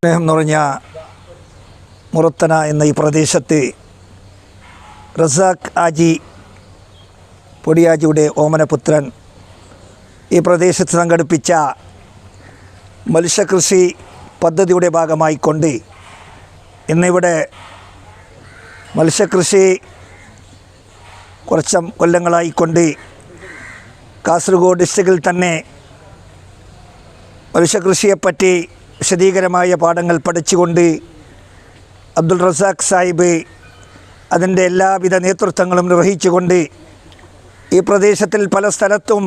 സ്നേഹം നിറഞ്ഞ മുറത്തന എന്ന ഈ പ്രദേശത്ത് റസാഖ് ആജി പൊടിയാജിയുടെ ഓമനപുത്രൻ ഈ പ്രദേശത്ത് സംഘടിപ്പിച്ച മത്സ്യകൃഷി പദ്ധതിയുടെ ഭാഗമായിക്കൊണ്ട് ഇന്നിവിടെ മത്സ്യകൃഷി കുറച്ച് കൊല്ലങ്ങളായിക്കൊണ്ട് കാസർഗോഡ് ഡിസ്ട്രിക്റ്റിൽ തന്നെ മത്സ്യകൃഷിയെപ്പറ്റി വിശദീകരമായ പാഠങ്ങൾ പഠിച്ചുകൊണ്ട് അബ്ദുൾ റസാഖ് സാഹിബ് അതിൻ്റെ എല്ലാവിധ നേതൃത്വങ്ങളും നിർവഹിച്ചുകൊണ്ട് ഈ പ്രദേശത്തിൽ പല സ്ഥലത്തും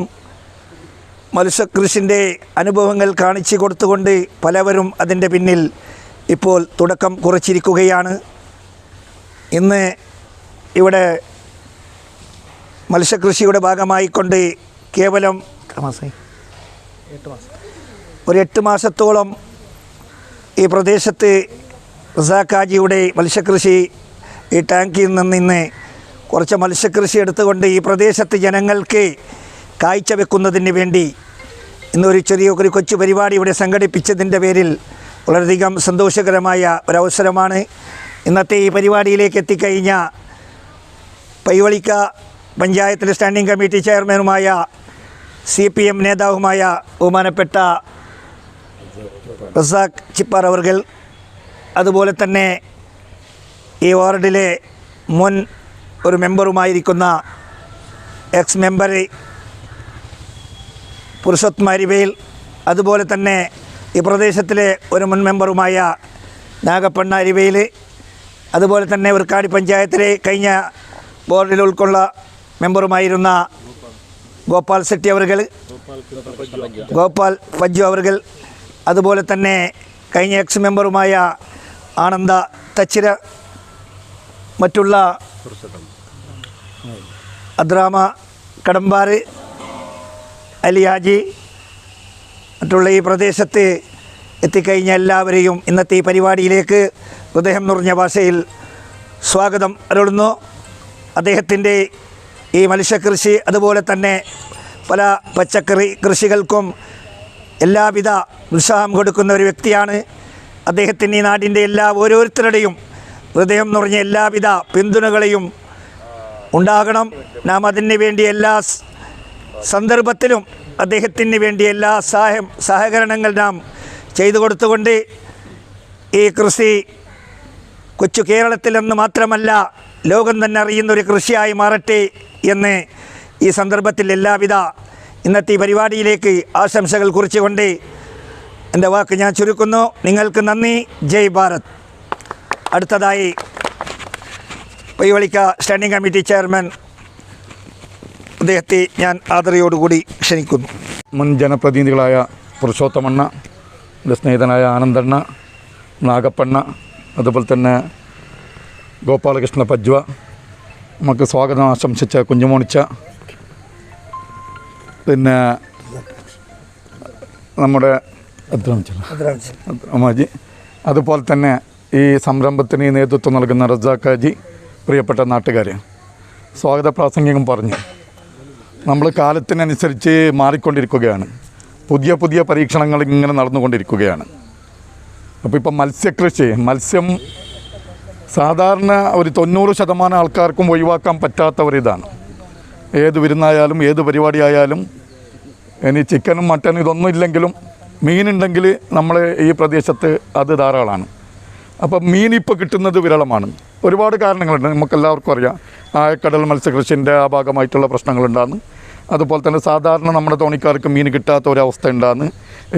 മത്സ്യകൃഷിൻ്റെ അനുഭവങ്ങൾ കാണിച്ചു കൊടുത്തുകൊണ്ട് പലവരും അതിൻ്റെ പിന്നിൽ ഇപ്പോൾ തുടക്കം കുറിച്ചിരിക്കുകയാണ്. ഇന്ന് ഇവിടെ മത്സ്യകൃഷിയുടെ ഭാഗമായിക്കൊണ്ട് കേവലം ഒരു 8 മാസത്തോളം ഈ പ്രദേശത്ത് റസാഖ് ഹാജിയുടെ മത്സ്യകൃഷി ഈ ടാങ്കിൽ നിന്ന് ഇന്ന് കുറച്ച് മത്സ്യകൃഷി എടുത്തുകൊണ്ട് ഈ പ്രദേശത്ത് ജനങ്ങൾക്ക് കാഴ്ചവെക്കുന്നതിന് വേണ്ടി ഇന്നൊരു ചെറിയ ഒരു കൊച്ചു പരിപാടി ഇവിടെ സംഘടിപ്പിച്ചതിൻ്റെ പേരിൽ വളരെയധികം സന്തോഷകരമായ ഒരവസരമാണ്. ഇന്നത്തെ ഈ പരിപാടിയിലേക്ക് എത്തിക്കഴിഞ്ഞ പൈവളിക്ക പഞ്ചായത്തിലെ സ്റ്റാൻഡിംഗ് കമ്മിറ്റി ചെയർമാനുമായ CPM നേതാവുമായ ബഹുമാനപ്പെട്ട റസാഖ് ചിപ്പാർ അവർകൾ, അതുപോലെ തന്നെ ഈ വാർഡിലെ മുൻ ഒരു മെമ്പറുമായിരിക്കുന്ന എക്സ് മെമ്പർ പുരുഷോത്തമ അരിവേൽ, അതുപോലെ തന്നെ ഈ പ്രദേശത്തിലെ ഒരു മുൻ മെമ്പറുമായ നാഗപ്പണ്ണ അരിവേൽ, അതുപോലെ തന്നെ ഉർക്കാടി പഞ്ചായത്തിലെ കഴിഞ്ഞ ബോർഡിൽ ഉൾക്കൊള്ള മെമ്പറുമായിരുന്ന ഗോപാൽ സെട്ടി അവർകൾ, ഗോപാൽ പജ്ജു അവർകൾ, അതുപോലെ തന്നെ കഴിഞ്ഞ എക്സ് മെമ്പറുമായ ആനന്ദ തച്ചിര, മറ്റുള്ള അദ്രാമ കടമ്പാറ് അലിയാജി, മറ്റുള്ള ഈ പ്രദേശത്ത് എത്തിക്കഴിഞ്ഞ എല്ലാവരെയും ഇന്നത്തെ ഈ പരിപാടിയിലേക്ക് ഹൃദയം നിറഞ്ഞ ഭാഷയിൽ സ്വാഗതം അരുളുന്നു. അദ്ദേഹത്തിൻ്റെ ഈ മത്സ്യകൃഷി അതുപോലെ തന്നെ പല പച്ചക്കറി കൃഷികൾക്കും എല്ലാവിധ ഉത്സാഹം കൊടുക്കുന്ന ഒരു വ്യക്തിയാണ്. അദ്ദേഹത്തിന് ഈ നാടിൻ്റെ എല്ലാ ഓരോരുത്തരുടെയും ഹൃദയം നിറഞ്ഞ എല്ലാവിധ പിന്തുണകളെയും ഉണ്ടാകണം. നാം അതിന് വേണ്ടി എല്ലാ സന്ദർഭത്തിലും അദ്ദേഹത്തിന് വേണ്ടി എല്ലാ സഹകരണങ്ങൾ നാം ചെയ്തു കൊടുത്തുകൊണ്ട് ഈ കൃഷി കൊച്ചു കേരളത്തിലെന്ന് മാത്രമല്ല ലോകം തന്നെ അറിയുന്നൊരു കൃഷിയായി മാറട്ടെ എന്ന് ഈ സന്ദർഭത്തിൽ എല്ലാവിധ ഇന്നത്തെ ഈ പരിപാടിയിലേക്ക് ആശംസകൾ കുറിച്ചുകൊണ്ട് എൻ്റെ വാക്ക് ഞാൻ ചുരുക്കുന്നു. നിങ്ങൾക്ക് നന്ദി. ജയ് ഭാരത്. അടുത്തതായി പൈവളിക്ക സ്റ്റാൻഡിംഗ് കമ്മിറ്റി ചെയർമാൻ അദ്ദേഹത്തെ ഞാൻ ആദരയോടുകൂടി ക്ഷണിക്കുന്നു. മുൻ ജനപ്രതിനിധികളായ പുരുഷോത്തമണ്ണ, എൻ്റെ സ്നേഹിതനായ ആനന്ദണ്ണ, നാഗപ്പണ്ണ, അതുപോലെ തന്നെ ഗോപാലകൃഷ്ണ പജ്വ, നമുക്ക് സ്വാഗതം ആശംസിച്ച കുഞ്ഞുമോണിച്ച, പിന്നെ നമ്മുടെ അദ്രാമജി, അതുപോലെ തന്നെ ഈ സംരംഭത്തിന് നേതൃത്വം നൽകുന്ന റസാഖ് ഹാജി, പ്രിയപ്പെട്ട നാട്ടുകാർ, സ്വാഗത പ്രാസംഗികം പറഞ്ഞു. നമ്മൾ കാലത്തിനനുസരിച്ച് മാറിക്കൊണ്ടിരിക്കുകയാണ്. പുതിയ പുതിയ പരീക്ഷണങ്ങൾ ഇങ്ങനെ നടന്നുകൊണ്ടിരിക്കുകയാണ്. അപ്പോൾ ഇപ്പം മത്സ്യകൃഷി, മത്സ്യം സാധാരണ ഒരു 90% ആൾക്കാർക്കും ഒഴിവാക്കാൻ പറ്റാത്ത ഒരിതാണ്. ഏത് വിരുന്നായാലും ഏത് പരിപാടിയായാലും ഇനി ചിക്കനും മട്ടനും ഇതൊന്നും ഇല്ലെങ്കിലും മീനുണ്ടെങ്കിൽ നമ്മൾ ഈ പ്രദേശത്ത് അത് ധാരാളമാണ്. അപ്പം മീനിപ്പോൾ കിട്ടുന്നത് വിരളമാണ്. ഒരുപാട് കാരണങ്ങളുണ്ട്, നമുക്കെല്ലാവർക്കും അറിയാം. ആഴക്കടൽ മത്സ്യകൃഷിൻ്റെ ആ ഭാഗമായിട്ടുള്ള പ്രശ്നങ്ങളുണ്ടാകുന്നു. അതുപോലെ തന്നെ സാധാരണ നമ്മുടെ തോണിക്കാർക്ക് മീൻ കിട്ടാത്ത ഒരവസ്ഥ ഉണ്ടാകുന്നു.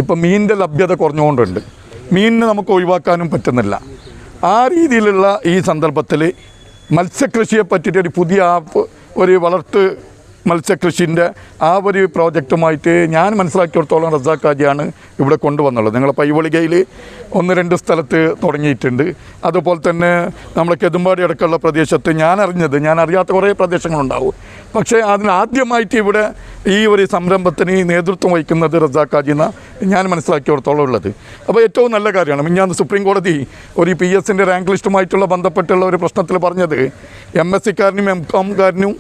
ഇപ്പം മീനിൻ്റെ ലഭ്യത കുറഞ്ഞുകൊണ്ടുണ്ട്. മീനിന് നമുക്ക് ഒഴിവാക്കാനും പറ്റുന്നില്ല. ആ രീതിയിലുള്ള ഈ സന്ദർഭത്തിൽ മത്സ്യകൃഷിയെ പറ്റിയിട്ട് ഒരു പുതിയ ഒരു വളർത്ത് മത്സ്യകൃഷിൻ്റെ ആ ഒരു പ്രോജക്റ്റുമായിട്ട് ഞാൻ മനസ്സിലാക്കിയിടത്തോളം റസാഖ് ഹാജിയാണ് ഇവിടെ കൊണ്ടുവന്നുള്ളത്. ഞങ്ങൾ പൈവളികയിൽ 1-2 സ്ഥലത്ത് തുടങ്ങിയിട്ടുണ്ട്. അതുപോലെ തന്നെ നമ്മളെ കെതുമ്പാടി അടക്കമുള്ള പ്രദേശത്ത് ഞാൻ അറിയാത്ത കുറേ പ്രദേശങ്ങളുണ്ടാവും. പക്ഷേ അതിനാദ്യമായിട്ട് ഇവിടെ ഈ ഒരു സംരംഭത്തിന് നേതൃത്വം വഹിക്കുന്നത് റസാഖ് ഹാജി എന്നാണ് ഞാൻ മനസ്സിലാക്കിയിടത്തോളം ഉള്ളത്. അപ്പോൾ ഏറ്റവും നല്ല കാര്യമാണ്. ഞാൻ സുപ്രീം കോടതി ഒരു PSൻ്റെ റാങ്ക് ലിസ്റ്റുമായിട്ടുള്ള ബന്ധപ്പെട്ടുള്ള ഒരു പ്രശ്നത്തിൽ പറഞ്ഞത് MSCക്കാരനും MComകാരനും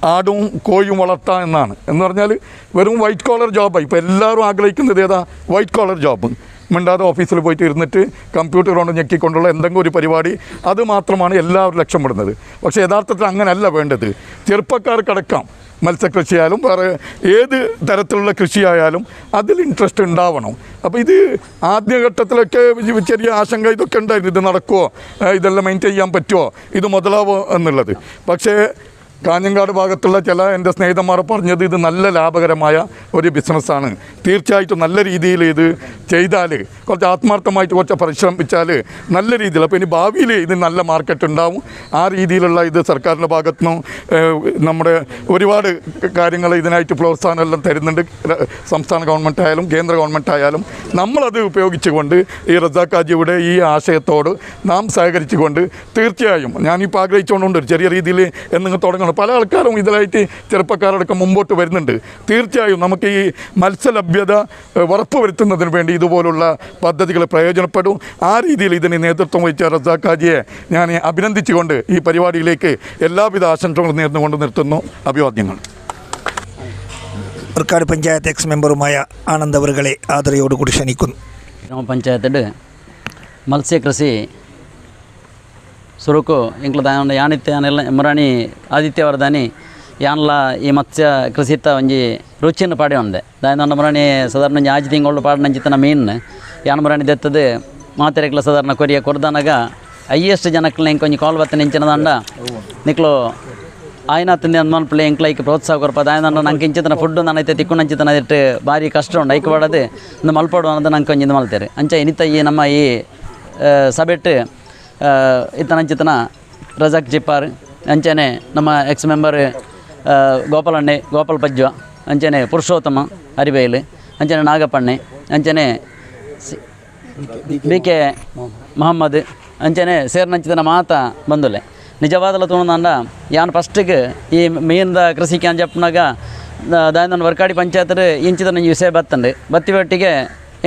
ആടും കോഴിയും വളർത്താം എന്നാണ്. എന്ന് പറഞ്ഞാൽ വെറും വൈറ്റ് കോളർ ജോബാണ്. ഇപ്പോൾ എല്ലാവരും ആഗ്രഹിക്കുന്നത് ഏതാ? White collar job. മിണ്ടാതെ ഓഫീസിൽ പോയിട്ട് ഇരുന്നിട്ട് കമ്പ്യൂട്ടർ കൊണ്ട് ഞെക്കിക്കൊണ്ടുള്ള എന്തെങ്കിലും ഒരു പരിപാടി, അത് മാത്രമാണ് എല്ലാവരും ലക്ഷ്യമിടുന്നത്. പക്ഷേ യഥാർത്ഥത്തിൽ അങ്ങനെയല്ല വേണ്ടത്. ചെറുപ്പക്കാർക്കടക്കം മത്സ്യകൃഷിയായാലും വേറെ ഏത് തരത്തിലുള്ള കൃഷിയായാലും അതിൽ ഇൻട്രസ്റ്റ് ഉണ്ടാവണം. അപ്പോൾ ഇത് ആദ്യഘട്ടത്തിലൊക്കെ ചെറിയ ആശങ്ക ഇതൊക്കെ ഉണ്ടായിരുന്നു, ഇത് നടക്കുമോ, ഇതെല്ലാം മെയിൻറ്റെയിൻ ചെയ്യാൻ പറ്റുമോ, ഇത് മുതലാവോ എന്നുള്ളത്. പക്ഷേ കാഞ്ഞങ്ങാട് ഭാഗത്തുള്ള ചില എൻ്റെ സ്നേഹിതന്മാർ പറഞ്ഞത് ഇത് നല്ല ലാഭകരമായ ഒരു ബിസിനസ്സാണ്, തീർച്ചയായിട്ടും നല്ല രീതിയിൽ ഇത് ചെയ്താൽ, കുറച്ച് ആത്മാർത്ഥമായിട്ട് കുറച്ച് പരിശ്രമിച്ചാൽ നല്ല രീതിയിൽ, അപ്പോൾ ഇനി ഭാവിയിൽ ഇത് നല്ല മാർക്കറ്റ് ഉണ്ടാവും. ആ രീതിയിലുള്ള ഇത് സർക്കാരിൻ്റെ ഭാഗത്തു നിന്നും നമ്മുടെ ഒരുപാട് കാര്യങ്ങൾ ഇതിനായിട്ട് പ്രോത്സാഹനമെല്ലാം തരുന്നുണ്ട്. സംസ്ഥാന ഗവൺമെൻറ് ആയാലും കേന്ദ്ര ഗവൺമെൻറ് ആയാലും നമ്മളത് ഉപയോഗിച്ചുകൊണ്ട് ഈ റസാഖ് ഹാജിയുടെ ഈ ആശയത്തോട് നാം സഹകരിച്ചുകൊണ്ട് തീർച്ചയായും ഞാനിപ്പോൾ ആഗ്രഹിച്ചുകൊണ്ടുണ്ട് ഒരു ചെറിയ രീതിയിൽ എന്നിങ്ങനെ തുടങ്ങണം. പല ആൾക്കാരും ഇതിലായിട്ട് ചെറുപ്പക്കാരടക്കം മുമ്പോട്ട് വരുന്നുണ്ട്. തീർച്ചയായും നമുക്ക് ഈ മത്സ്യലഭ്യത ഉറപ്പുവരുത്തുന്നതിന് വേണ്ടി ഇതുപോലുള്ള പദ്ധതികൾ പ്രയോജനപ്പെടും. ആ രീതിയിൽ ഇതിന് നേതൃത്വം വഹിച്ച റസാഖ് ഹാജിയെ ഞാൻ അഭിനന്ദിച്ചുകൊണ്ട് ഈ പരിപാടിയിലേക്ക് എല്ലാവിധ ആശംസകളും നേർന്നുകൊണ്ട് നിർത്തുന്നു. അഭിവാദ്യങ്ങൾ. വർക്കാട് പഞ്ചായത്ത് എക്സ് മെമ്പറുമായ ആനന്ദ് അവറുകളെ ആദരയോടുകൂടി ക്ഷണിക്കുന്നു. ഗ്രാമപഞ്ചായത്ത് മത്സ്യകൃഷി ಸುರುಕು ಎಂಕ್ಲ ಯಾನಿತ್ತೆ ಯಾನೆಲ್ಲ ಮುರಾಣಿ ಆದಿತ್ಯವಾರದಾನಿ ಯಾನ್ಲ ಈ ಮತ್ಸ್ಯ ಕೃಷಿತ ಒಂಜಿ ರುಚಿಯನ್ನು ಪಾಡಿ ಒಂದೆ ದಾಯನ ಮುರಾಣಿ ಸಾಧಾರಣ ಒಂಜಿ ಆಜಿ ತಿಂಗಳು ಪಾಡನಂಚಿತನ ಮೀನು ಯಾನ್ ಮುರಾಣಿ ದೆತ್ತದು ಮಾತೆರೆಕ್ಲ ಸಾಧಾರಣ ಕೊರಿಯ ಕೊರ್ದಾನಾಗ ಹೈಯೆಸ್ಟ್ ಜನಕ್ಲ ಎಂಕ್ ಒಂಜಿ ಕಾಲ್ ಬತ್ತನೆ ಇಂಚಿನ ದಂಡ ನಿಕ್ಲು ಆಯ್ನ ತಿಂದೆ ಅಂದ್ ಮನ್ಪಲೆ ಎಂಕ್ಲ ಐಕ್ ಪ್ರೋತ್ಸಾಹ ಕೊರ್ಪದ ಆಯ್ನ ನಂಗೆ ಇಂಚಿತನ ಫುಡ್ ನಾನೈತೆ ತಿಕ್ಕುನಂಚಿತನ ಇಟ್ಟು ಭಾರಿ ಕಷ್ಟ ಉಂಡು ಐಕ್ ಬಾಡದು ಇಂದು ಮಲ್ಪಡು ಅನ್ನೋದು ನಂಗೆ ಒಂಜಿ ಇಂದು ಮಲ್ತೇರೆ ಅಂಚ ಇನಿತ ಈ ನಮ್ಮ ಈ ಸಬೆಟ್ಟು ಇತ್ತನಂಚಿತನ ರಜಾಕ್ ಜಿಪ್ಪಾರ್ ಅಂಚನೆ ನಮ್ಮ ಎಕ್ಸ್ ಮೆಂಬರ್ ಗೋಪಾಲಣ್ಣೆ ಗೋಪಾಲ್ ಪಜ್ವ ಅಂಚನೆ ಪುರುಷೋತ್ತಮ ಅರಿಬೈಲು ಅಂಚನೆ ನಾಗಪ್ಪಣ್ಣೆ ಅಂಚನೆ ಬಿ ಕೆ ಮೊಹಮ್ಮದ್ ಅಂಚನೆ ಸೇರ್ನಂಚಿತನ ಮಾತ ಬಂದುಲೆ ನಿಜವಾದಲ ತೋಣಂದ ಯಾನ್ ಫಸ್ಟಿಗೆ ಈ ಮೀನ್ದ ಕೃಷಿಗೆ ಅಂಜಪ್ಪನಾಗ ದಾಯನ ವರ್ಕಾಡಿ ಪಂಚಾಯತ್ ಇಂಚಿತನ ವಿಷಯ ಬತ್ತಂಡು ಬತ್ತಿ ಒಟ್ಟಿಗೆ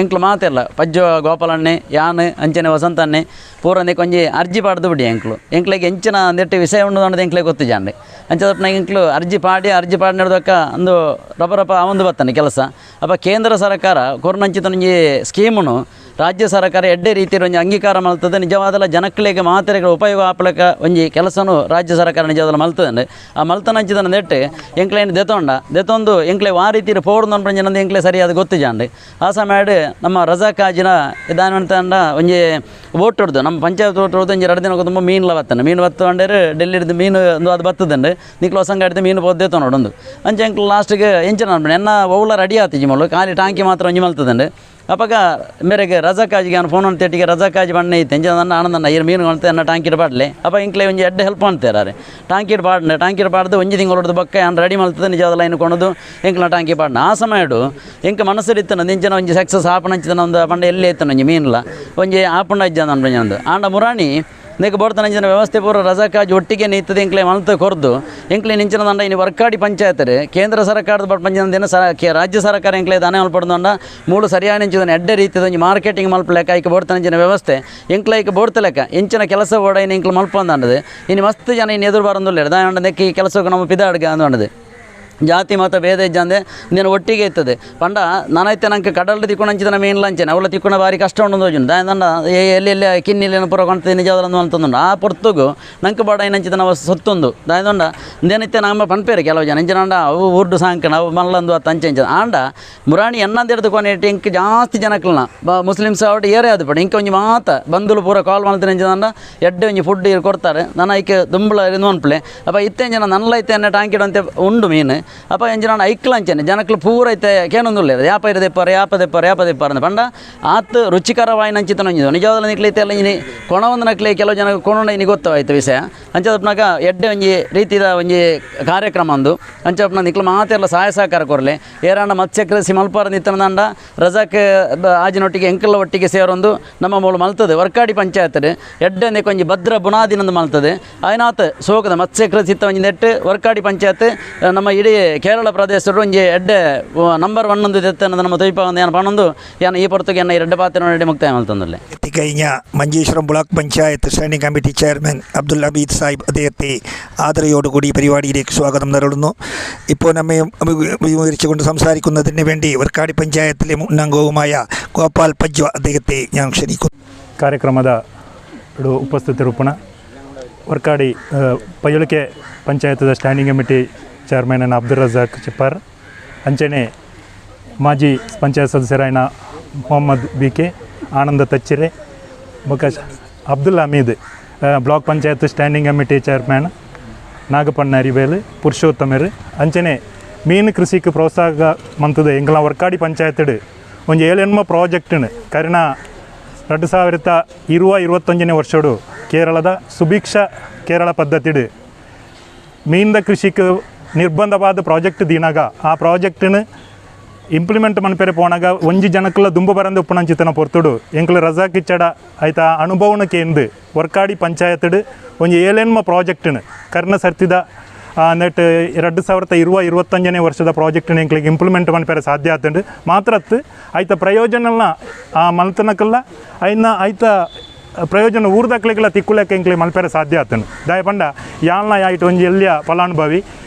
ಎಂಕ್ಲು ಮಾತಿಲ್ಲ ಪಜ್ಜು ಗೋಪಾಲಣ್ಣೆ ಯಾನ್ ಅಂಚನೆ ವಸಂತಣ್ಣೆ ಪೂರ ಕೊಂಜಿ ಅರ್ಜಿ ಪಾಡ್ದು ಬಿಡಿ ಎಂಕ್ಲು ಎಂಕ್ಲಿಗೆ ಎಂಚಿನ ಅಂದಿಟ್ಟು ವಿಷಯ ಉಂಡು ಅನ್ನೋದು ಎಂಕ್ಲೆ ಗೊತ್ತು ಜಾಂಡೆ ಅಂಚದಪ್ಪನಾಗ ಎಂಕ್ಲು ಅರ್ಜಿ ಪಾಡಿ ಅರ್ಜಿ ಪಾಡಿ ನಡೆದಕ್ಕ ಅಂದು ರಪ ರಪ ಅವಂದು ಬತ್ತಾನೆ ಕೆಲಸ. ಅಪ್ಪ ಕೇಂದ್ರ ಸರ್ಕಾರ ಕೊರ್ನಂಚಿತನೊಂಜಿ ಸ್ಕೀಮುನು ರಾಜ್ಯ ಸರ್ಕಾರ ಎಡ್ಡೆ ರೀತಿಯ ಒಂಜಿ ಅಂಗೀಕಾರ ಮಲ್ತದೆ. ನಿಜವಾದಲ ಜನಕ್ಲೆಗೆ ಮಾತೆರೆಗಳ ಉಪಯೋಗ ಆಪಲಕ ಒಂಜಿ ಕೆಲಸನು ರಾಜ್ಯ ಸರ್ಕಾರ ನಿಜವಾದಲ ಮಲ್ತದಂಡೆ ಆ ಮಲ್ತನಂಚಿತನ ನೆಟ್ಟು ಎಂಕ್ಲೇನು ದೆತೊಂಡ ದೆತೊಂದು ಎಂಕ್ಲೆ ಆ ರೀತಿ ಪೋಡ್ದು ಅನ್ಪಂಜಿನಂದು ಎಂಕ್ಲೆ ಸರಿಯಾದ ಗೊತ್ತು ಜಾಂಡೆ. ಆ ಸಮಯ ನಮ್ಮ ರಜಾಕ್ ಹಾಜಿನ ಇದಾನಂತಂಡ ಒಂಜಿ ಓಟ್ ಹೊಡ್ದು ನಮ್ಮ ಪಂಚಾಯತ್ ಓಟ್ ಹೊಡ್ದು ಒಂಜಿ ಎರಡು ದಿನ ತುಂಬ ಮೀನ್ಲ ಬತ್ತಾನೆ ಮೀನು ಬತ್ತು ಅಂಡೇರು ಡೆಲ್ಲಿಡ್ದು ಮೀನು ಒಂದು ಅದು ಬತ್ತದಂಡೆ ನಿಕ್ಲು ಹೊಸಂಗಾಡಿದ ಮೀನು ಪೋದ್ದೆ ತೊಗೊಂಡು ಅಂಚೆ ಎಂಕ್ಲು ಲಾಸ್ಟಿಗೆ ಎಂಚಿನ ಅನ್ಪಂಡೆ ಎನ್ನ ಒವ್ಲ ರೆಡಿ ಆತಿಜಿ ಮೊಳು ಖಾಲಿ ಟಾಂಕಿ ಮಾತ್ರ ಒಂಜಿ ಮಲ್ತದಂಡೆ. ಅಪ್ಪಗ ಮೇರೆಗೆ ರಜಾಕಾಜಿಗೆ ನಾನು ಫೋನ್ ಅಂತ ರಜಾಕಾಜಿ ಬಣ್ಣ ಐತೆ ಎಂಜ ನನ್ನ ಆನಂದಣ್ಣ ಐರು ಮೀನು ಅಂತ ಎನ್ನ ಟಾಂಕಿಡ್ ಪಾಡಲೆ ಅಪ್ಪ ಇಂಕ್ಲೆ ಒಂಜಿ ಎಡ್ಡೆ ಹೆಲ್ಪ್ ಅಂತಾರೆ ಟಾಂಕಿಡ್ ಪಾಡನೆ ಟಾಂಕಿಡ್ ಪಾಡ್ದು ಒಂಜಿ ತಿಂಗಳು ಬೊಕ್ಕ ಯಾನ್ ರೆಡಿ ಮಲ್ತದೆ ನಿಜವಾದ ಲೈನ್ ಕೊಣದು ಎಂಕ್ಲ ಟಾಂಕಿ ಪಾಡನೆ. ಆ ಸಮಯಡು ಎಂಕ ಮನಸ್ಸು ನಿಂಚನ ಒಂಜಿ ಸಕ್ಸಸ್ ಆಪಣಂಚಿತನ ಒಂದು ಪಂಡ ಎಲ್ಲಿ ಐತನ ಒಂಜಿ ಮೀನ್ಲ ಒಂಜಿ ಆಪುಂಡ ಇಜ್ಜ ಒಂದು ಆಂಡ ಮುರಾಣಿ ನೀಕು ಬೋಡ್ತನಂಚಿನ ವ್ಯವಸ್ಥೆ ಪೂರ ರಜಾಕಾಜಿ ಒಟ್ಟಿಗೆ ನೀತದೆ ಎಂಕ್ಲೆ ಮಲ್ತ ಕೊರ್ದು ಎಂಕ್ಲೆ ನಿಂಚಿನ ದಂಡ ಇನ್ನು ವರ್ಕಾಡಿ ಪಂಚಾಯತ್ ಕೇಂದ್ರ ಸರ್ಕಾರದ ಪಂಚಿನ ದಿನ ರಾಜ್ಯ ಸರ್ಕಾರ ಎಂಕ್ಲೆ ದಾನೆ ಮಲ್ಪಡ್ದಂಡ ಮೂಳು ಸರಿಯಾದ ನಿಂಚಿದ ಎಡ್ಡೆ ರೀತಿಯ ಒಂಜಿ ಮಾರ್ಕೆಟಿಂಗ್ ಮಲ್ಪಲೆಕ್ಕ ಐಕೆ ಬೋಡ್ತನಂಚಿನ ವ್ಯವಸ್ಥೆ ಎಂಕ್ಲೆ ಐಕೆ ಬೋಡ್ತಲೆಕ್ಕ ಎಂಚಿನ ಕೆಲಸ ಬೋಡ ಇನ್ನು ಎಂಕ್ಲೆ ಮಲ್ಪಂದಂಡದು ಇನ್ನು ಮಸ್ತ್ ಜನ ಇನ್ನು ಎದುರು ಬಾರಂದುಲ್ಲೇರು ದಾಂಡ ನೆಕ್ಕಿ ಈ ಕೆಲಸಕ್ಕೆ ನಮ್ಮ ಪಿದಾಡ್ಗೆ ಅಂದಂಡದು ಜಾತಿ ಮತ ಭೇದ ಇಜ್ಜಂದೆ ನೀನು ಒಟ್ಟಿಗೆ ಇರ್ತದೆ ಪಂಡ ನಾನೈತೆ ನಂಗೆ ಕಡಲ್ ತಿಕ್ಕೊಂಡು ಹಂಚಿದ ಮೀನು ಲಂಚನೆ ಅವಳ ತಿಕ್ಕೊಂಡು ಭಾರಿ ಕಷ್ಟ ಉಂಡು ಹೋಜುಂಡು ದಾಯ ಎಲ್ಲಿ ಎಲ್ಲಿ ಕಿನ್ನಿಲ್ಲಿ ಪೂರ ಕೊಂತ ನಿಜವಾದ ಅಂತಂದುಂಡು ಆ ಪೊರ್ತುಗು ನಂಗೆ ಬಾಡ ಏನಂಚಿದ ನಾವು ಸೊತ್ತೊಂದು ದಾಯದೊಂಡ ದೇನೈತೆ ನಮ್ಮ ಪನ್ಪೇರು ಕೆಲವು ಜನ ಎಂಚಿನ ಅವು ಊರ್ಡು ಸಾಂಕಣ ಅವು ಮಲ್ಲಂದು ಅತ್ತ ಅಂಚೆ ಅಂಚ ಆಂಡ ಮುರಾಣಿ ಎನ್ನಂದು ಹಿಡಿದುಕೊಂಡು ಇಟ್ಟು ಇಂಕ್ ಜಾಸ್ತಿ ಜನಕ್ಕಲ್ನ ಮುಸ್ಲಿಮ್ಸ್ ಅವಟ್ಟು ಏರೇ ಅದು ಪಡ ಇಂಕ ಒಂಜಿ ಮಾತ ಬಂಧುಲು ಪೂರ ಕಾಲ್ ಮಾಡ್ತೀನಿ ಅಂಚಿದಂಡ ಎಡ್ಡೆ ಒಂಜಿ ಫುಡ್ ಕೊಡ್ತಾರೆ ನಾನು ಐಕೆ ದುಂಬಳ ಅನ್ಪ್ಲೆ ಅಪ್ಪ ಇತ್ತೆ ಜನ ನನ್ನಲೈತೆ ಅನ್ನೋ ಟಾಂಕಿಡುವಂತೆ ಉಂಡು ಮೀನು ಅಪ್ಪ ಎಂಜಿನ ಐಕ್ಲ ಅಂಚನೆ ಜನಕ್ಲು ಪೂರ ಐತೆ ಕೇನೊಂದುಲ್ಲ ಯಾಪ ಇರದೆಪ್ಪಾರ ಯಾಪ ದೆಪ್ಪಾರ ಯಾಪ ದೆಪ್ಪಾರ ಅಂತ ಪಂಡ ಆತ್ ರುಚಿಕರವಾಯಿನ ಅಂಚಿತನ ಒಂಜಿದು ನಿಜವಾದ ನಿಕ್ಲೈತೆ ಅಲ್ಲ ಇನಿ ಕೊಣವೊಂದು ನಕ್ಲೆ ಕೆಲವು ಜನ ಕೊಣೊಂಡ ಇನಿ ಗೊತ್ತವಾಯ್ತು ವಿಷಯ ಅಂಚದಪ್ಪನಾಗ ಎಡ್ಡೆ ಒಂಜಿ ರೀತಿದ ಒಂಜಿ ಕಾರ್ಯಕ್ರಮ ಅಂದು ಅಂಚಪ್ಪನ ನಿಕ್ಲು ಮಾತೆಲ್ಲ ಸಹಾಯ ಸಹಕಾರ ಕೊರಲೆ ಏರಾಂಡ ಮತ್ಸ್ಯ ಕೃಷಿ ಮಲ್ಪಾರ ನಿತ್ತನದಂಡ ರಜಾಕ್ ಆಜಿನೊಟ್ಟಿಗೆ ಎಂಕಲ್ಲ ಒಟ್ಟಿಗೆ ಸೇರೊಂದು ನಮ್ಮ ಮೂಲ ಮಲ್ತದೆ ವರ್ಕಾಡಿ ಪಂಚಾಯತ್ ಎಡ್ಡೆ ಒಂಜಿ ಭದ್ರ ಬುನಾದಿನಂದು ಮಲ್ತದೆ ಆಯ್ನಾತ್ ಸೋಕದ ಮತ್ಸ್ಯ ಕೃಷಿ ಒಂಜಿ ನೆಟ್ಟು ವರ್ಕಾಡಿ ಪಂಚಾಯತ್ ನಮ್ಮ ಇಡೀ ಒಂಜಿ ಕೇರಳ ಪ್ರದೇಶಡು ಒಂಜಿ ಎಡ್ಡೆ ನಂಬರ್ 1 ಒಂದು ದೆತ್ತನ ನಮ್ಮ ತೊಯ್ಪ ಒಂದು ಏನು ಪಣೊಂದು ಯಾನ್ ಈ ಪೊರ್ತುಗೆ ಎನ್ನ ಈ ರಡ್ಡ ಪಾತ್ರ ಮುಕ್ತಾಯ ಮಲ್ತೊಂದುಲ್ಲೆ. എത്തിക്കഴിഞ്ഞ Manjeshwaram block panchayat standing committee chairman Abdul Hameed Sahib അദ്ദേഹത്തെ ആദരയോടുകൂടി പരിപാടിയിലേക്ക് സ്വാഗതം നൽകുന്നു. ഇപ്പോൾ നമ്മെ അഭിമുഖീകരിച്ചുകൊണ്ട് സംസാരിക്കുന്നതിന് വേണ്ടി വർക്കാടി പഞ്ചായത്തിലെ മുൻ അംഗവുമായ ഗോപാൽ പജ്വ അദ്ദേഹത്തെ ഞാൻ ക്ഷണിക്കുന്നു. ಕಾರ್ಯಕ್ರಮದ ಉಪಸ್ಥಿತರೂಪಣ ವರ್ಕಾಡಿ ಪಯ್ಯೊಳಿಕೆ ಪಂಚಾಯತ್ದ standing committee chairman Abdul Razak Chippar, ಅಂಚನೆ ಮಾಜಿ ಪಂಚಾಯತ್ ಸದಸ್ಯರಾಯನ ಮೊಹಮ್ಮದ್ ಬಿ ಕೆ, ಆನಂದ ತಚ್ಚಿರೆ, ಬೊಕ್ಕ Abdul Hameed, block panchayat standing committee chairman Nagappanna Aribel, ಪುರುಷೋತ್ತಮರು, ಅಂಚನೆ ಮೀನು ಕೃಷಿಗೆ ಪ್ರೋತ್ಸಾಹ ಮಂತದ ಎಂಗ್ಲ ವರ್ಕಾಡಿ ಪಂಚಾಯತ್ಡ್ ಒಂಜಿ 7 ಪ್ರಾಜೆಕ್ಟ್ನು ಕರಿನ 2020-21ನೇ ವರ್ಷಡು ಕೇರಳದ ಸುಭಿಕ್ಷ ಕೇರಳ ಪದ್ಧತಿಡು ಮೀನ್ದ ಕೃಷಿಗೆ ನಿರ್ಬಂಧವಾದ ಪ್ರಾಜೆಕ್ಟ್ ದೀನಾಗ ಆ ಪ್ರಾಜೆಕ್ಟ್ನು ಇಂಪ್ಲಿಮೆಂಟ್ ಮನ್ಪೆರೆ ಪೋನಾಗ ಒಂಜಿ ಜನಕ್ಕಲ ದುಂಬು ಬರಂದು ಉಪ್ಪುನಂಚಿತನ ಪೊರ್ತುಡು ಎಂಕ್ಲು ರಜಾಕ್ ಇಚ್ಚಡ ಆಯ್ತಾ ಅನುಭವನ ಕೇಂದು ವರ್ಕಾಡಿ ಪಂಚಾಯತ್ಡ್ ಒಂಜಿ 7 ಪ್ರಾಜೆಕ್ಟ್ನು ಕರ್ನ ಸರ್ತಿದ ನೆಟ್ 2020-25ನೇ ವರ್ಷದ ಪ್ರಾಜೆಕ್ಟ್ನ ಎಂಕ್ಲಿಗೆ ಇಂಪ್ಲಿಮೆಂಟ್ ಮನ್ಪೆರೆ ಸಾಧ್ಯ ಆತಂಡು. ಮಾತ್ರತ್ತು ಆಯ್ತ ಪ್ರಯೋಜನಲ್ನ ಆ ಮಲ್ತನಕಲ್ಲ ಐನ ಆಯ್ತ ಪ್ರಯೋಜನ ಊರ್ದಕ್ಲಿಗೆಲ್ಲ ತಿಕ್ಕುಲೆಕ್ಕ ಎಂಕ್ಲಿ ಮಲ್ಪೆರೆ ಸಾಧ್ಯ ಆತಂಡು. ದಾಯ ಪಂಡ ಯಾಳ್ನ ಆಯ್ತು ಒಂಜಿ ಎಲ್ಲಿಯ ಫಲಾನುಭವಿ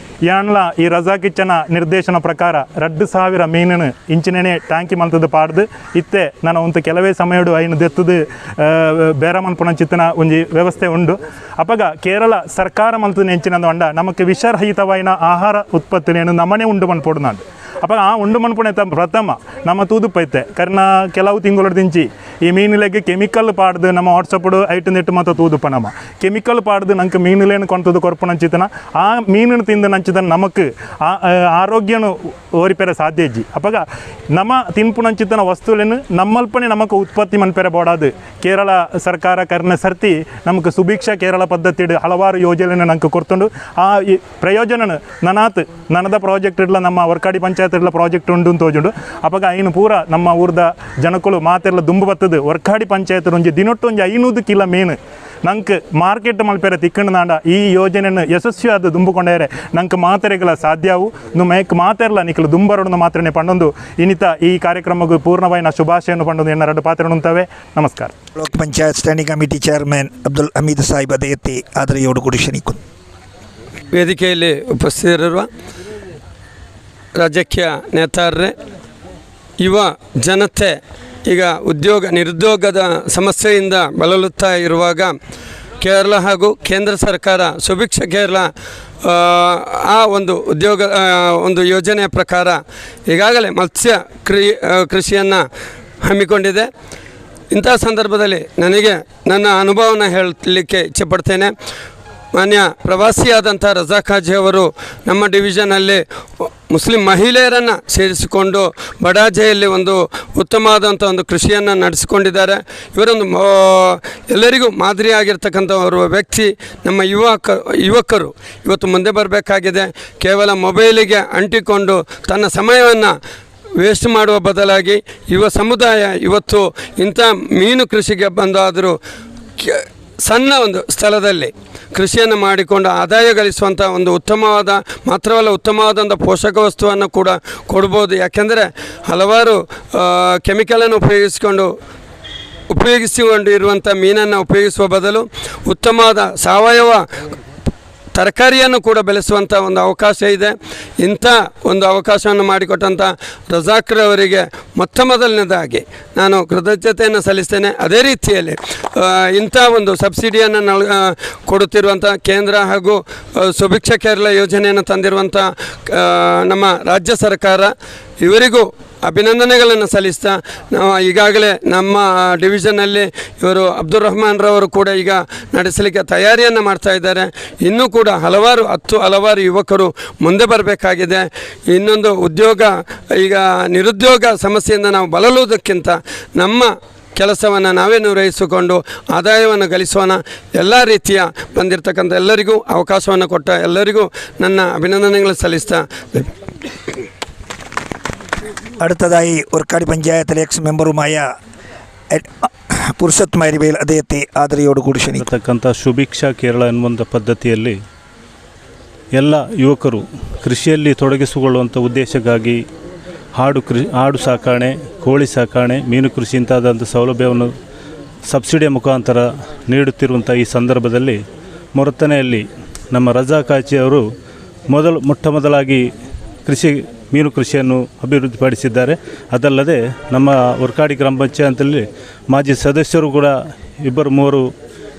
ಯಾನ್ಲ ಈ ರಜಾಕಿಚ್ಚನ ನಿರ್ದೇಶನ ಪ್ರಕಾರ 2000 ಮೀನನ್ನು ಇಂಚಿನೇ ಟ್ಯಾಂಕಿ ಮಲ್ತದ ಪಾಡ್ದು ಇತ್ತೆ ನಾನು ಒಂದು ಕೆಲವೇ ಸಮಯಡು ಐನು ದೆತ್ತದು ಬೇರ ಮನ್ಪುನಂಚಿತ್ತನ ಒಂಜಿ ವ್ಯವಸ್ಥೆ ಉಂಡು. ಅಪಗ ಕೇರಳ ಸರ್ಕಾರ ಮಲ್ತದ ಎಂಚಿನಂದು ಅಂಡ ನಮಕ್ ವಿಷರಹಿತವಾಯಿನ ಆಹಾರ ಉತ್ಪತ್ತಿನೇನು ನಮನೆ ಉಂಡು ಮನ್ಪೊಡು ನಾನು. ಅಪ್ಪ ಆ ಉಂಡು ಮನ್ಪುಣೆ ಪ್ರಥಮ ನಮ್ಮ ತೂದುಪೈತೆ ಕರ್ನ ಕೆಲವು ತಿಂಗಳು ಈ ಮೀನುಲೆಗ್ ಕೆಮಿಕಲ್ ಪಾಡ್ದು ನಮ್ಮ ವಾಟ್ಸಪ್ ಐಟು ನೆಟ್ಟು ಮತ್ತು ತೂದುಪ್ಪ ನಮ್ಮ ಕೆಮಿಕಲ್ ಪಾಡ್ದು ನಂಗೆ ಮೀನುಲೇನು ಕೊಂತದು ಕೊರ್ಪು ನಂಚಿತನ ಆ ಮೀನನ್ನು ತಿಂದು ನಂಚಿತನ ನಮಕ್ ಆರೋಗ್ಯನು ಓರಿಪೆರೆ ಸಾಧ್ಯ ಇಜ್ಜಿ. ಅಪ್ಪಗ ನಮ್ಮ ತಿನ್ಪು ನಂಚಿತನ ವಸ್ತುಲೇನು ನಮ್ಮಲ್ಪನೆ ನಮಕ್ ಉತ್ಪತ್ತಿ ಮನ್ಪೆರೆ ಬೋಡಾದು ಕೇರಳ ಸರ್ಕಾರ ಕರ್ನ ಸರ್ತಿ ನಮಕ್ ಸುಭಿಕ್ಷ ಕೇರಳ ಪದ್ಧತಿ ಹಲವಾರು ಯೋಜನೆ ನಂಗೆ ಕೊರ್ತುಂಡು. ಆ ಪ್ರಯೋಜನ ನನಾತ್ ನನದ ಪ್ರಾಜೆಕ್ಟ್ ಇಡ್ಲ ನಮ್ಮ ವರ್ಕಾಡಿ ಪಂಚಾಯತ್ ಪ್ರಾಜೆಕ್ಟ್ ಉಂಡು ತೋಜುಂಡು. ಅಪಗ ಐನು ಪೂರ ನಮ್ಮ ಊರ್ದ ಜನಕುಲು ಮಾತೆಲ್ಲ ದುಂಬು ಬತ್ತದು ವರ್ಕಾಡಿ ಪಂಚಾಯತ್ ಒಂಜಿ ದಿನೊಟ್ಟು ಒಂಜಿ 500 ಕಿಲೋ ಮೀನು ನಂಗೆ ಮಾರ್ಕೆಟ್ ಮಲ್ಪೆರೆ ತಿಕ್ಕಂಡು ನಾಂಡ ಈ ಯೋಜನೆಯನ್ನು ಯಶಸ್ವಿಯಾದ ದುಂಬುಕೊಂಡೇರೆ ನಂಗೆ ಮಾತೆರೆಗಳ ಸಾಧ್ಯವು ಮೇಕ್ ಮಾತೆರಲ್ಲ ನಿಖಲು ದುಂಬರಡು ಮಾತ್ರನೇ ಪಂಡೊಂದು ಇನ್ನಿತ ಈ ಕಾರ್ಯಕ್ರಮಕ್ಕೆ ಪೂರ್ಣವಾಯಿನ ಶುಭಾಶಯನ್ನು ಪಂಡೊಂದು ಎನ್ನ ಎರಡು ಪಾತ್ರ ಉಂಟವೆ. ನಮಸ್ಕಾರ. Block panchayat standing committee chairman Abdul Hameed Sahib അദ്ദേഹത്തെ ആദരയോടുകൂടി ക്ഷണിക്കുന്നു. ವೇದಿಕೆಯಲ್ಲಿ ಉಪಸ್ಥಿತರಿರುವ ರಾಜಕೀಯ ನೇತಾರರೇ, ಯುವ ಜನತೆ ಈಗ ಉದ್ಯೋಗ ನಿರುದ್ಯೋಗದ ಸಮಸ್ಯೆಯಿಂದ ಬಳಲುತ್ತಾ ಇರುವಾಗ ಕೇರಳ ಹಾಗೂ ಕೇಂದ್ರ ಸರ್ಕಾರ ಸುಭಿಕ್ಷ ಕೇರಳ ಆ ಒಂದು ಉದ್ಯೋಗ ಒಂದು ಯೋಜನೆಯ ಪ್ರಕಾರ ಈಗಾಗಲೇ ಮತ್ಸ್ಯ ಕೃಷಿಯನ್ನು ಹಮ್ಮಿಕೊಂಡಿದೆ. ಇಂಥ ಸಂದರ್ಭದಲ್ಲಿ ನನಗೆ ನನ್ನ ಅನುಭವನ ಹೇಳಲಿಕ್ಕೆ ಇಚ್ಛೆಪಡ್ತೇನೆ. ಮಾನ್ಯ ಪ್ರವಾಸಿಯಾದಂಥ ರಜಾಕ್ ಹಾಜಿ ಅವರು ನಮ್ಮ ಡಿವಿಷನಲ್ಲಿ ಮುಸ್ಲಿಂ ಮಹಿಳೆಯರನ್ನು ಸೇರಿಸಿಕೊಂಡು ಬಡಾಜೆಯಲ್ಲಿ ಒಂದು ಉತ್ತಮವಾದಂಥ ಒಂದು ಕೃಷಿಯನ್ನು ನಡೆಸಿಕೊಂಡಿದ್ದಾರೆ. ಇವರೊಂದು ಎಲ್ಲರಿಗೂ ಮಾದರಿಯಾಗಿರ್ತಕ್ಕಂಥ ಓರ್ವ ವ್ಯಕ್ತಿ. ನಮ್ಮ ಯುವಕರು ಇವತ್ತು ಮುಂದೆ ಬರಬೇಕಾಗಿದೆ. ಕೇವಲ ಮೊಬೈಲಿಗೆ ಅಂಟಿಕೊಂಡು ತನ್ನ ಸಮಯವನ್ನು ವೇಸ್ಟ್ ಮಾಡುವ ಬದಲಾಗಿ ಯುವ ಸಮುದಾಯ ಇವತ್ತು ಇಂಥ ಮೀನು ಕೃಷಿಗೆ ಬಂದಾದರೂ ಸಣ್ಣ ಒಂದು ಸ್ಥಳದಲ್ಲಿ ಕೃಷಿಯನ್ನು ಮಾಡಿಕೊಂಡು ಆದಾಯ ಗಳಿಸುವಂಥ ಒಂದು ಉತ್ತಮವಾದ, ಮಾತ್ರವಲ್ಲ ಉತ್ತಮವಾದಂಥ ಪೋಷಕ ವಸ್ತುವನ್ನು ಕೂಡ ಕೊಡ್ಬೋದು. ಯಾಕೆಂದರೆ ಹಲವಾರು ಕೆಮಿಕಲನ್ನು ಉಪಯೋಗಿಸಿಕೊಂಡು ಇರುವಂಥ ಮೀನನ್ನು ಉಪಯೋಗಿಸುವ ಬದಲು ಉತ್ತಮವಾದ ಸಾವಯವ ತರಕಾರಿಯನ್ನು ಕೂಡ ಬೆಳೆಸುವಂಥ ಒಂದು ಅವಕಾಶ ಇದೆ. ಇಂಥ ಒಂದು ಅವಕಾಶವನ್ನು ಮಾಡಿಕೊಟ್ಟಂಥ ರಜಾಕ್ರವರಿಗೆ ಮೊತ್ತ ಮೊದಲನೇದಾಗಿ ನಾನು ಕೃತಜ್ಞತೆಯನ್ನು ಸಲ್ಲಿಸ್ತೇನೆ. ಅದೇ ರೀತಿಯಲ್ಲಿ ಇಂಥ ಒಂದು ಸಬ್ಸಿಡಿಯನ್ನು ಕೊಡುತ್ತಿರುವಂಥ ಕೇಂದ್ರ ಹಾಗೂ ಸುಭಿಕ್ಷ ಕೇರಳ ಯೋಜನೆಯನ್ನು ತಂದಿರುವಂಥ ನಮ್ಮ ರಾಜ್ಯ ಸರ್ಕಾರ ಇವರಿಗೂ ಅಭಿನಂದನೆಗಳನ್ನು ಸಲ್ಲಿಸ್ತಾ, ನಾವು ಈಗಾಗಲೇ ನಮ್ಮ ಡಿವಿಷನ್ನಲ್ಲಿ ಇವರು ಅಬ್ದುಲ್ ರಹಮಾನ್ರವರು ಕೂಡ ಈಗ ನಡೆಸಲಿಕ್ಕೆ ತಯಾರಿಯನ್ನು ಮಾಡ್ತಾ ಇದ್ದಾರೆ. ಇನ್ನೂ ಕೂಡ ಹಲವಾರು ಹಲವಾರು ಯುವಕರು ಮುಂದೆ ಬರಬೇಕಾಗಿದೆ. ಇನ್ನೊಂದು ಉದ್ಯೋಗ, ಈಗ ನಿರುದ್ಯೋಗ ಸಮಸ್ಯೆಯಿಂದ ನಾವು ಬಳಲುವುದಕ್ಕಿಂತ ನಮ್ಮ ಕೆಲಸವನ್ನು ನಾವೇ ನಿರ್ವಹಿಸಿಕೊಂಡು ಆದಾಯವನ್ನು ಗಳಿಸೋಣ. ಎಲ್ಲ ರೀತಿಯ ಬಂದಿರತಕ್ಕಂಥ ಎಲ್ಲರಿಗೂ ಅವಕಾಶವನ್ನು ಕೊಟ್ಟ ಎಲ್ಲರಿಗೂ ನನ್ನ ಅಭಿನಂದನೆಗಳನ್ನು ಸಲ್ಲಿಸ್ತಾ. അടുത്തതായി ഒർക്കാടി പഞ്ചായത്തിലെ എക്സ് മെമ്പറുമായ ಪುರುಷೋತ್ತಮ ಅರಿವೇಲ್ അദ്ദേഹത്തെ ಆದರೆಯೋಡುകൂಡಿ ಕ್ಷಣಿക്കുന്നു. ತಕ್ಕಂಥ ಸುಭಿಕ್ಷಾ ಕೇರಳ ಎನ್ನುವಂಥ ಪದ್ಧತಿಯಲ್ಲಿ ಎಲ್ಲ ಯುವಕರು ಕೃಷಿಯಲ್ಲಿ ತೊಡಗಿಸಿಕೊಳ್ಳುವಂಥ ಉದ್ದೇಶಕ್ಕಾಗಿ ಆಡು ಸಾಕಣೆ, ಕೋಳಿ ಸಾಕಣೆ, ಮೀನು ಕೃಷಿ ಇಂತಾದಂಥ ಸೌಲಭ್ಯವನ್ನು ಸಬ್ಸಿಡಿಯ ಮುಖಾಂತರ ನೀಡುತ್ತಿರುವಂಥ ಈ ಸಂದರ್ಭದಲ್ಲಿ ಮೊರತನೆಯಲ್ಲಿ ನಮ್ಮ ರಜಾಕ್ ಹಾಜಿಯವರು ಮೊಟ್ಟ ಮೊದಲಾಗಿ ಮೀನು ಕೃಷಿಯನ್ನು ಅಭಿವೃದ್ಧಿಪಡಿಸಿದ್ದಾರೆ. ಅದಲ್ಲದೆ ನಮ್ಮ ವರ್ಕಾಡಿ ಗ್ರಾಮ ಪಂಚಾಯತಲ್ಲಿ ಮಾಜಿ ಸದಸ್ಯರು ಕೂಡ 2-3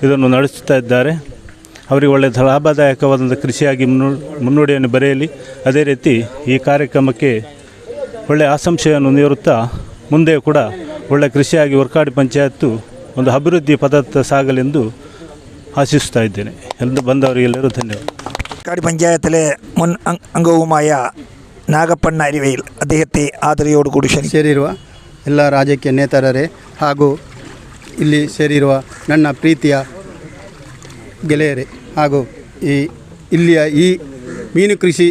ಇದನ್ನು ನಡೆಸುತ್ತಾ ಇದ್ದಾರೆ. ಅವರಿಗೆ ಒಳ್ಳೆಯ ಲಾಭದಾಯಕವಾದಂಥ ಕೃಷಿಯಾಗಿ ಮುನ್ನುಡಿಯನ್ನು ಬರೆಯಲಿ. ಅದೇ ರೀತಿ ಈ ಕಾರ್ಯಕ್ರಮಕ್ಕೆ ಒಳ್ಳೆಯ ಆಶಂಸೆಯನ್ನು ನೀಡುತ್ತಾ ಮುಂದೆ ಕೂಡ ಒಳ್ಳೆಯ ಕೃಷಿಯಾಗಿ ವರ್ಕಾಡಿ ಪಂಚಾಯತ್ತು ಒಂದು ಅಭಿವೃದ್ಧಿ ಪದತ್ತ ಸಾಗಲೆಂದು ಆಶಿಸ್ತಾ ಇದ್ದೇನೆ. ಎಲ್ಲ ಬಂದವರಿಗೆಲ್ಲರೂ ಧನ್ಯವಾದ. ವರ್ಕಾಡಿ പഞ്ചായത്തിലെ മുൻ അംഗവുമായ ನಾಗಪ್ಪಣ್ಣ ಅರಿವೇಲ್ അദ്ദേഹത്തെ ಆದರೆಯೋಡುകൂಡಿ ಸೇರಿರುವ ಎಲ್ಲ ರಾಜಕೀಯ ನೇತಾರರೇ ಹಾಗೂ ಇಲ್ಲಿ ಸೇರಿರುವ ನನ್ನ ಪ್ರೀತಿಯ ಗೆಳೆಯರೇ ಹಾಗೂ ಇಲ್ಲಿಯ ಈ ಮೀನು ಕೃಷಿ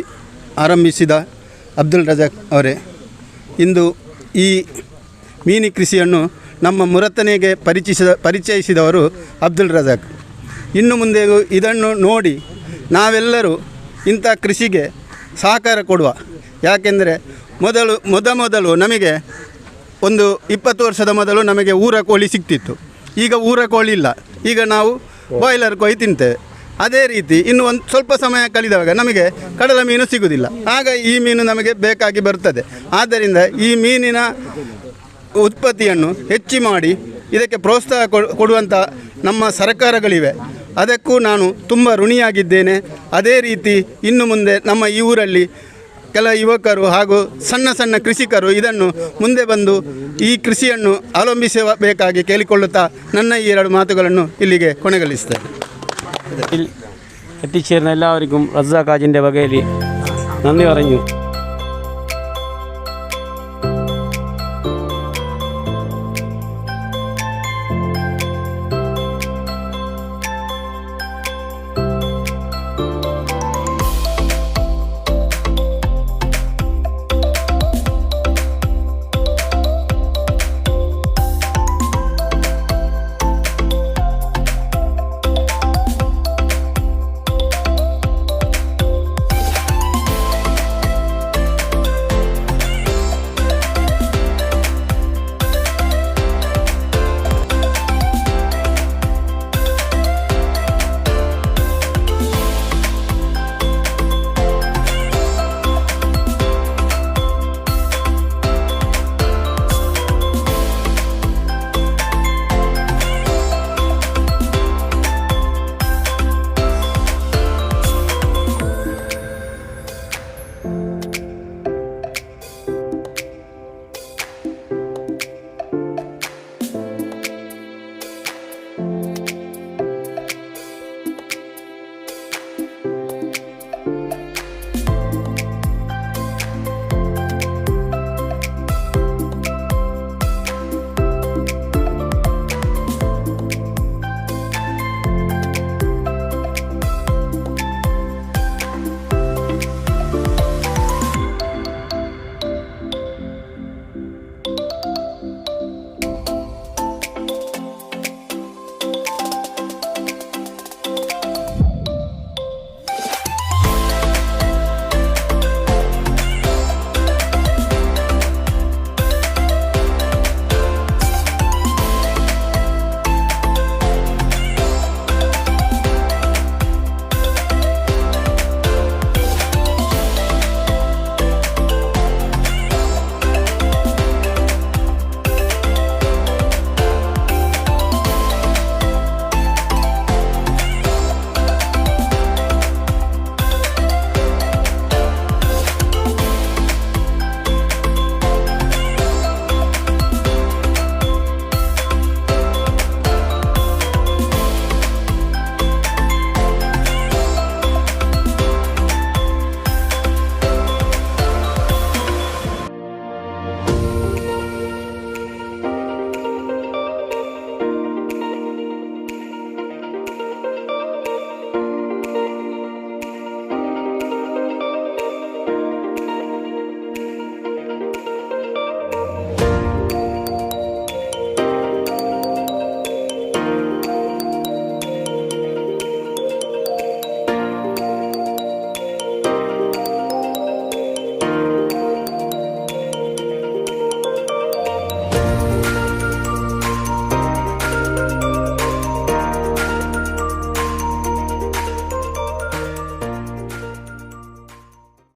ಆರಂಭಿಸಿದ ಅಬ್ದುಲ್ ರಜಾಕ್ ಅವರೇ, ಇಂದು ಈ ಮೀನು ಕೃಷಿಯನ್ನು ನಮ್ಮ ಮುರತನೆಗೆ ಪರಿಚಯಿಸಿದವರು ಅಬ್ದುಲ್ ರಜಾಕ್. ಇನ್ನು ಮುಂದೆಯೂ ಇದನ್ನು ನೋಡಿ ನಾವೆಲ್ಲರೂ ಇಂಥ ಕೃಷಿಗೆ ಸಹಕಾರ ಕೊಡುವ. ಯಾಕೆಂದರೆ ಮೊದಲು ನಮಗೆ ಒಂದು 20 ವರ್ಷದ ಮೊದಲು ನಮಗೆ ಊರ ಕೋಳಿ ಸಿಗ್ತಿತ್ತು. ಈಗ ಊರ ಕೋಳಿ ಇಲ್ಲ, ಈಗ ನಾವು ಬಾಯ್ಲರ್ ಕೋಳಿ ತಿಂತೇವೆ. ಅದೇ ರೀತಿ ಇನ್ನು ಒಂದು ಸ್ವಲ್ಪ ಸಮಯ ಕಳೆದಾಗ ನಮಗೆ ಕಡಲ ಮೀನು ಸಿಗುವುದಿಲ್ಲ, ಆಗ ಈ ಮೀನು ನಮಗೆ ಬೇಕಾಗಿ ಬರ್ತದೆ. ಆದ್ದರಿಂದ ಈ ಮೀನಿನ ಉತ್ಪತ್ತಿಯನ್ನು ಹೆಚ್ಚು ಮಾಡಿ ಇದಕ್ಕೆ ಪ್ರೋತ್ಸಾಹ ಕೊಡುವಂಥ ನಮ್ಮ ಸರ್ಕಾರಗಳಿವೆ, ಅದಕ್ಕೂ ನಾನು ತುಂಬ ಋಣಿಯಾಗಿದ್ದೇನೆ. ಅದೇ ರೀತಿ ಇನ್ನು ಮುಂದೆ ನಮ್ಮ ಈ ಊರಲ್ಲಿ ಕೆಲ ಯುವಕರು ಹಾಗೂ ಸಣ್ಣ ಸಣ್ಣ ಕೃಷಿಕರು ಇದನ್ನು ಮುಂದೆ ಬಂದು ಈ ಕೃಷಿಯನ್ನು ಅವಲಂಬಿಸಬೇಕಾಗಿ ಕೇಳಿಕೊಳ್ಳುತ್ತಾ ನನ್ನ ಈ 2 ಮಾತುಗಳನ್ನು ಇಲ್ಲಿಗೆ ಕೊನೆಗೊಳಿಸ್ತೇನೆ. എത്തിച്ചേർന്ന എല്ലാവർക്കും റസാഖ് ഹാജിൻ്റെ വകയിൽ നന്ദി പറഞ്ഞു.